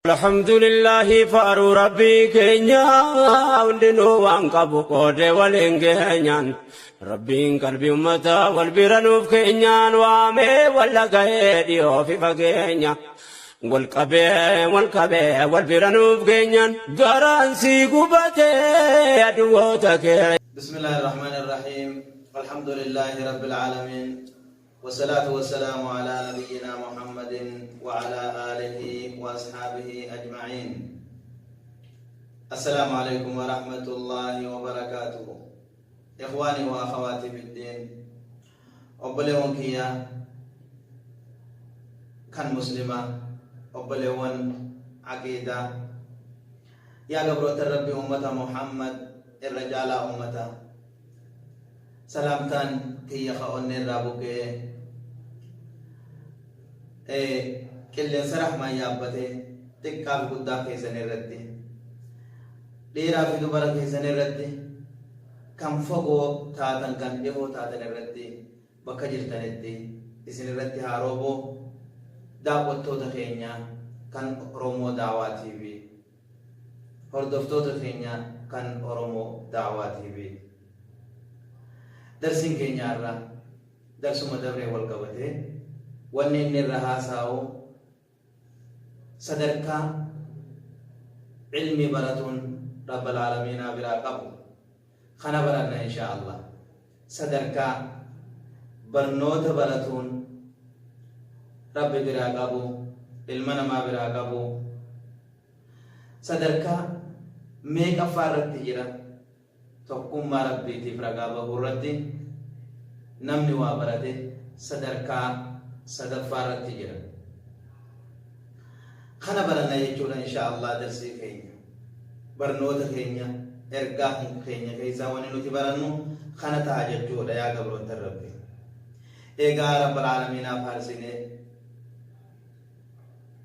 Alhamdulillahi faaruu rabbii keenya hundinuu waan qabu qoodee waliin geenyaan rabbiin qalbii uummataa wal bira nuuf keenyaan waamee wal dhaga'ee dhiyoo fi fageenya wal qabee wal qabee wal bira nuuf keenyaan garaan sii gubatee aduwwoota kee. بسم الله الرحمن الرحيم الحمد لله رب العالمين والصلاة والسلام على نبينا محمد وعلى آله وأصحابه أجمعين السلام عليكم ورحمة الله وبركاته إخواني وأخواتي في الدين أبليون كيا كان مسلمة أبليون عقيدة يا قبرة الرب أمة محمد الرجال أمته سلامتان كي خاوني رابوكي qilleensa rahmaan yaabbatee xiqqaa fi guddaa keessan irratti dhiiraa fi dubara keessan irratti kan fagoo taatan kan dhihoo taatan irratti bakka jirtanitti isin irratti haa rooboo daawwattoota keenya kan Oromoo Daawaa TV hordoftoota keenya kan Oromoo Daawaa TV darsiin keenya irra darsuma dabree wal qabatee wanni inni irra haasa'u sadarkaa ilmi baratuun rabbal aalamiinaa biraa qabu kana baranna insha Allah sadarkaa barnoota baratuun rabbi biraa qabu ilma namaa biraa qabu sadarkaa meeqaffaa irratti jira tokkummaa rabbiitiif ragaa bahuu irratti namni waa barate sadarkaa sadaffaa irratti jira. Kana baranna jechuudha insha Allah darsii keenya barnoota keenya ergaa keenya keessaa wanni nuti barannu kana ta'a jechuudha yaa gabroota rabbi. Egaa rabbal aalamiinaa faarsinee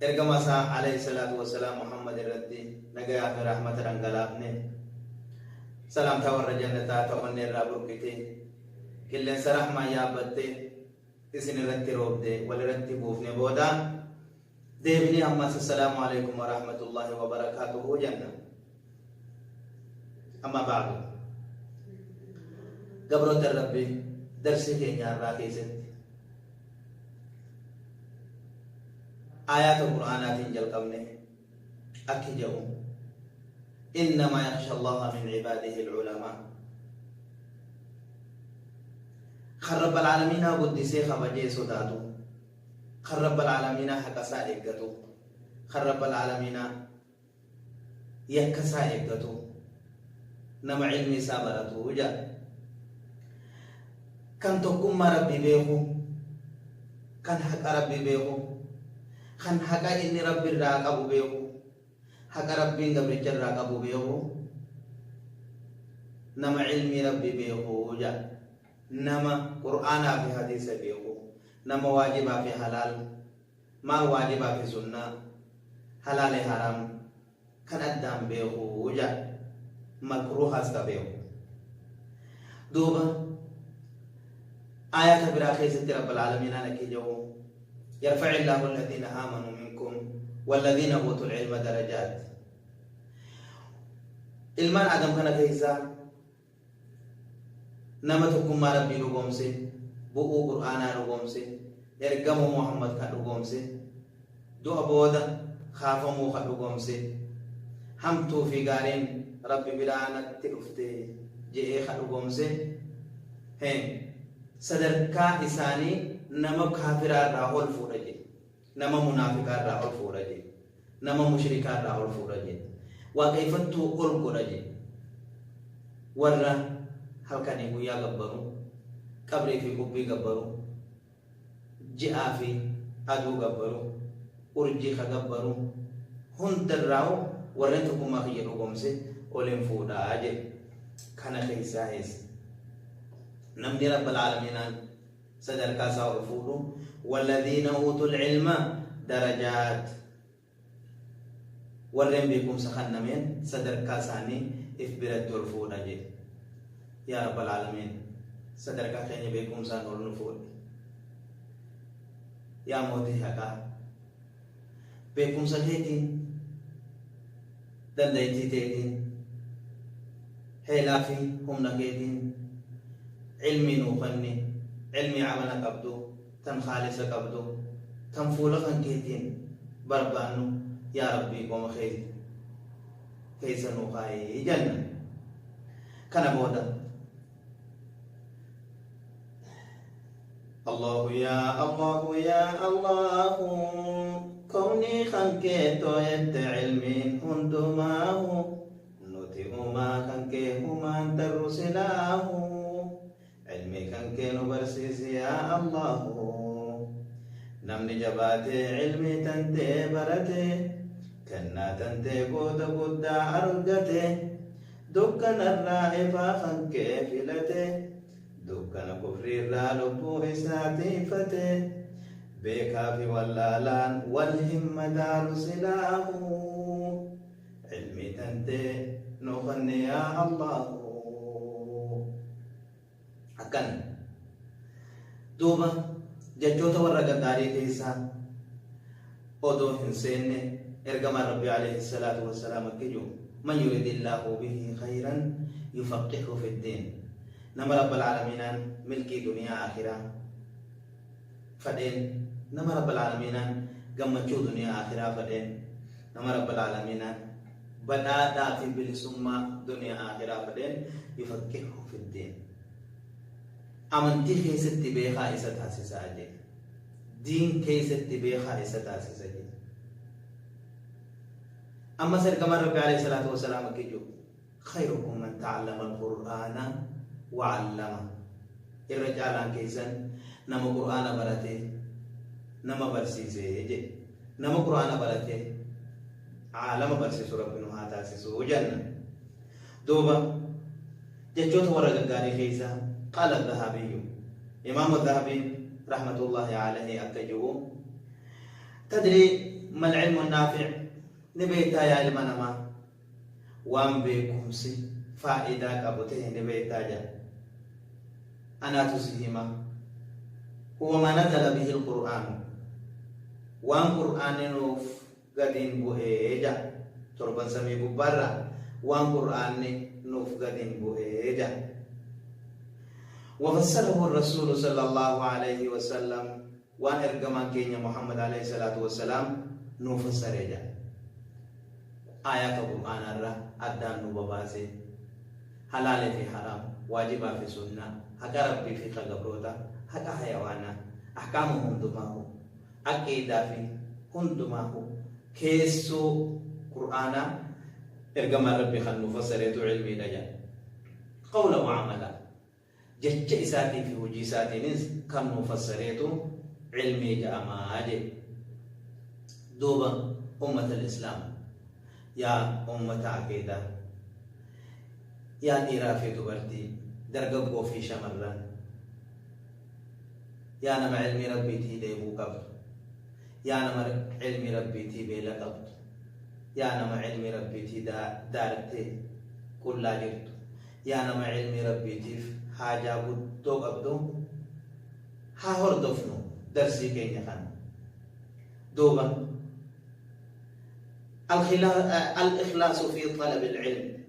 ergama isaa alayhi salaatu wassalaam Muhammad irratti nagayaa fi rahmata dhangalaafne salaamtaa warra jannataa ta'onne irraa burqite qilleensa rahmaan yaabbatte isin irratti roobde wal irratti buufne booda deebinee ammas assalaamu alaikum wa rahmatullahi wa barakaatuhu jenna. Amma ba'du gabroota rabbi darsii keenya irraa keessatti آيات القرآن jalqabne akki jedhu إنما يخشى الله من عباده العلماء kan رب العالمين guddisee kabajee sodaatu kan رب العالمين haqa isaa eeggatu kan رب العالمين yakka isaa eeggatu nama ilmi isaa baratu jedha kan tokkummaa rabbii beeku kan haqa rabbii beeku kan haqa inni rabbi irraa qabu beeku haqa rabbiin gabricha irraa qabu beeku nama ilmi rabbi beeku jedha nama qur'aanaa fi hadiisa beeku nama waajibaa fi halaal maal waajibaa fi sunnaa halaale haraam kan addaan beeku jedha makruuhaas ka beeku duuba آيات biraa keessatti رب العالمين akki jedhu يرفع الله الذين آمنوا منكم والذين أوتوا العلم درجات ilmaan Adam kana keessa nama tokkummaa rabbii dhugoomse bu'uu qur'aanaa dhugoomse ergamuu Muhammad kan dhugoomse du'a booda kaafamuu kan dhugoomse hamtuu fi gaariin rabbi biraa natti dhufte je'ee kan dhugoomse sadarkaa isaanii nama kaafiraa irraa ol fuudha jedhe nama munaafiqaa irraa ol fuudha jedhe nama mushrikaa irraa ol fuudha jedhe waaqeffattuu ol godha jedhe warra halkanii guyyaa gabbaru qabrii fi qubbii gabbaru ji'aa fi aduu gabbaru urjii ka gabbaru hundarraa warreen tokkummaa kiyya dhugoomse oliin fuudhaa jedhe kana keessaa eessa namni rabbal aalamiinaan sadarkaa isaa ol fuudhu والذين أوتوا العلم درجات warreen beekumsa kannameen sadarkaa isaanii if biratti ol fuudha jedhe yaa rabbal aalamiin sadarkaa keenya beekumsaan ol nu fuudhe yaa mootii haqaa beekumsa keetiin Dandeettii teetiin, heelaa fi humna keetiin cilmii nuu kanni, cilmii amala qabdu, tan khaalisa qabdu, tan fuula kan keetiin barbaannu yaa Rabbii qoma kee keessa nuu kaayii jenna. Kana booda Allahu yaa Allahu yaa Allahu kawnii kan kee tooyette cilmiin hundumaahu nuti uumaa kan kee humaan tarru silaahu cilmii kan kee nu barsiisi yaa Allahu. Namni jabaatee cilmii tantee barate kennaa tantee booda guddaa argate dukkanarraa ifaa kan kee filate dukkana kufriirraa lubbuu isaa tiifate beekaa fi wallaalaan wal hin madaalu silaahu cilmii tantee nu kanne yaa Allahu. Akkana duuba jechoota warra gaggaarii keessaa odoo hin seenne ergamaan Rabbii alayhi salaatu wassalaam akka jiru man yuridillaahu bihi khayran yufaqihu fiddiin. Nama Rabbal Aalamiinaan milkii duniyaa akhiraa fadheen, nama Rabbal Aalamiinaan gammachuu duniyaa akhiraa fadheen, nama Rabbal Aalamiinaan badhaadhaa fi bilisummaa duniyaa akhiraa fadheen yufaqihu fiddiin, amantii keessatti beekaa isa taasisaa jedhe, diin keessatti beekaa isa taasisa jedhe. Ammas ergamaan Rabbi alayhi salaatu wassalaam akka jiru khayrukum man ta'allama al-Qur'aana wa 'allama, irra caalaan keessan nama Qur'aana barate nama barsiise jedhe. Nama Qur'aana barate caalama barsiisu Rabbi nu haa taasisu jenna. Duuba jechoota warra gaggaarii keessaa qaala Dhahabiyyu, Imaamu Dhahabiin rahmatullahi alayhi akka jiru tadrii mal ilmu naafi' ni beektaa yaa ilma namaa waan beekumsi faayidaa qabu ta'e ni beektaa jedha. Anaatu si hima. Huwa ma nazala bihi al-Qur'aanu, waan Qur'aanni nuuf gadiin bu'ee jedha. Torban samii gubbaarraa waan Qur'aanni nuuf gadiin bu'ee jedha. وفسره الرسول صلى الله عليه وسلم waan ergamaan keenya Muhammad alayhi salaatu wassalaam nuuf fassaree jedha. Aayaata Qur'aanaarraa addaan nu babaasee halaalee fi haraam, waajibaa fi sunnaa, haqa Rabbii fi gabroota, haqa hayawaanaa, ahkaama hundumaahu, aqiidaa fi hundumaahu keessoo Qur'aanaa ergamaan Rabbii kan nu fassareetu cilmiidha jedha. Qawla wa amala, jecha isaatii fi hojii isaatiinis kan nu fassareetu cilmii jedhamaa jedhe. Duuba ummata islaam, yaa ummata aqiidaa, yaa dhiiraa fi dubartii, dargaggoo fi shamarran, yaa nama cilmii Rabbiitii dheebuu qabdu, yaa nama cilmii Rabbiitii beela qabdu, yaa nama cilmii Rabbiitii daartee qullaa jirtu, yaa nama cilmii Rabbiitiif haajaa guddoo qabdu, haa hordofnu darsii keenya kana. Duuba al-ikhlaasu fi talab al-ilm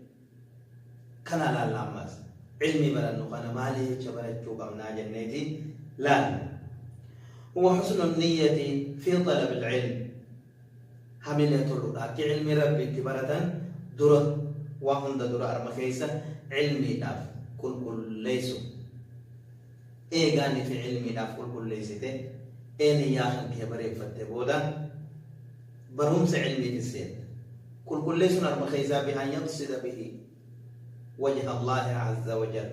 kana laalla. Ammas cilmii barannu kana maalii jecha barachuu qabnaa jenneeti laalla. هو حسن النية في طلب العلم, hamilee toluudha akki cilmii Rabbi itti baratan. Dura waa hunda dura arma keessa cilmiidhaaf qulqulleessu. Eegaanii fi cilmiidhaaf qulqulleessite eeniyyaa kan kee bareeffatte booda barumsa cilmiitti seenta. Qulqulleessuun arma keessaa بأن يقصد به وجه الله عز وجل,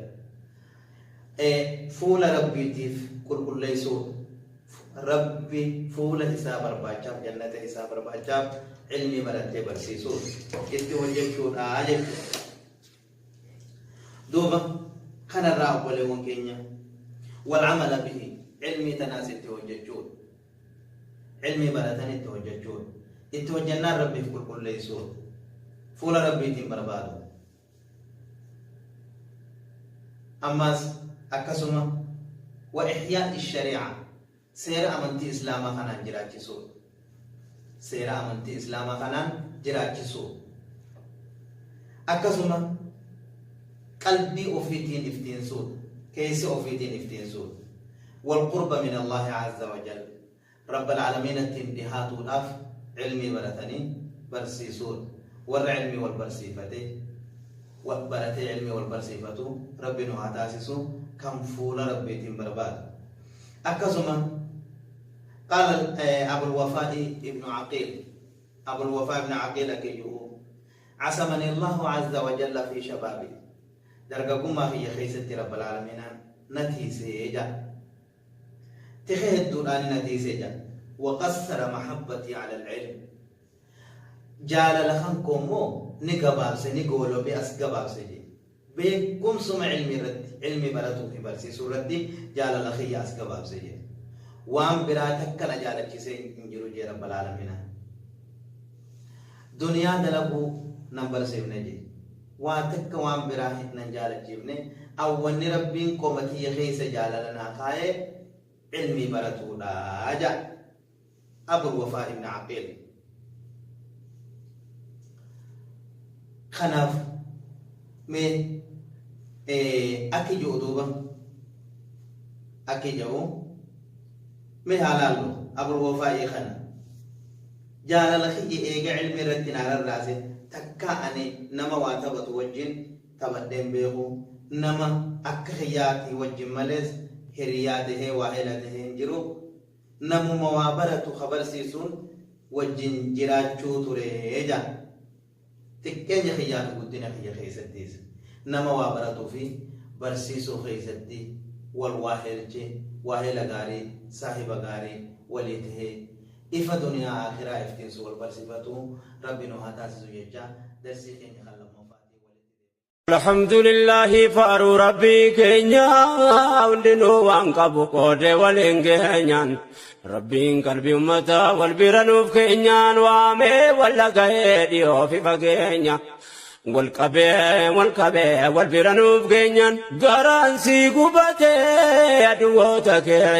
fuula Rabbiitiif qulqulleessuu, Rabbi fuula isaa barbaachaaf, jannata isaa barbaachaaf cilmii barattee barsiisuu itti hojjechuudha jechuudha. Duuba kanarraa obboleewwan keenya والعمل به, cilmii tanaas itti hojjechuudha. Cilmii baratan itti hojjechuudha. Itti hojjennaan Rabbiif qulqulleessuudha. Fuula Rabbiitiin barbaadu. Ammas akkasuma وإحياء الشريعة, seera amantii islaamaa kanaan jiraachisuudha. Seera amantii islaamaa kanaan jiraachisuudha. Akkasuma qalbii ofiitiin iftiinsuudha, keessa ofiitiin iftiinsuudha. Walqurba min Allaahi azza wa jal, Rabbal aalamiinattiin dhihaatuudhaaf cilmii baratanii barsiisuudha. Warra cilmii wal barsiifatee baratee cilmii wal barsiifatu Rabbi nu haa taasisu, kan fuula Rabbiitiin barbaadu. Akkasuma qaala Abul Wafaa'i ibnu Aqiil, Abul Wafaa ibnu Aqiil akkiyyuu: Casamani Allahu azza wa jalla fi shabaabi, dargaggummaa kiyya keessatti Rabbal aalamiinaan na tiisee jaa, tikee hedduudhaan na tiisee jaa. Waqassara mahabbatii ala al-ilm, jaalala kan koo immoo ni gabaabse, ni goolobe, as gabaabse jee. Beekumsuma cilmii irratti, cilmii baratuu fi barsiisuu irratti jaalala kiyya as gabaabse jee. Waan biraa takka na jaalachisee hin jiru jee. Rabbal aalamiinaa duniyaa dalaguu nan barsiifne jee, waa takka waan biraa nan jaalachiifne. Awwanni Rabbiin qoma kiyya keessa jaalala naa kaayee cilmii baratuudha jaa Abul Wafaa ibn Aqiil. Kanaaf mee akki ji'u duuba akki ji'u mee haa laallu. Abul Wafaa'ii kana jaalala kiyya eega cilmii irratti naa rarraase, takkaa ani nama waa taphatu wajjin taphadheen beeku, nama akka kiyyaatii wajjin malees hiriyaa tahee waa hela tahee hin jiru, namuma waa baratu ka barsiisuun wajjin jiraachuu ture jaa. Xiqqeenya kiyyaa fi guddina kiyya keessattis nama waa baratuu fi barsiisuu keessatti wal waa helche, waa hela gaarii, saahiba gaarii walii tahee ifa duniyaa akhiraa iftiinsu wal barsiifatu Rabbi nu haa taasisu jecha, darsii keenya kan lammaffaatii walitti Alhamdulillahi, faaruu Rabbii keenya hundinuu waan qabu qoodee waliin geenyaan, Rabbiin qalbii uummataa wal bira nuuf keenyaan waamee wal dhaga'ee dhiyoo fi fageenya wal qabee wal qabee wal bira nuuf keenyaan garaan si gubatee aduwoota keenya.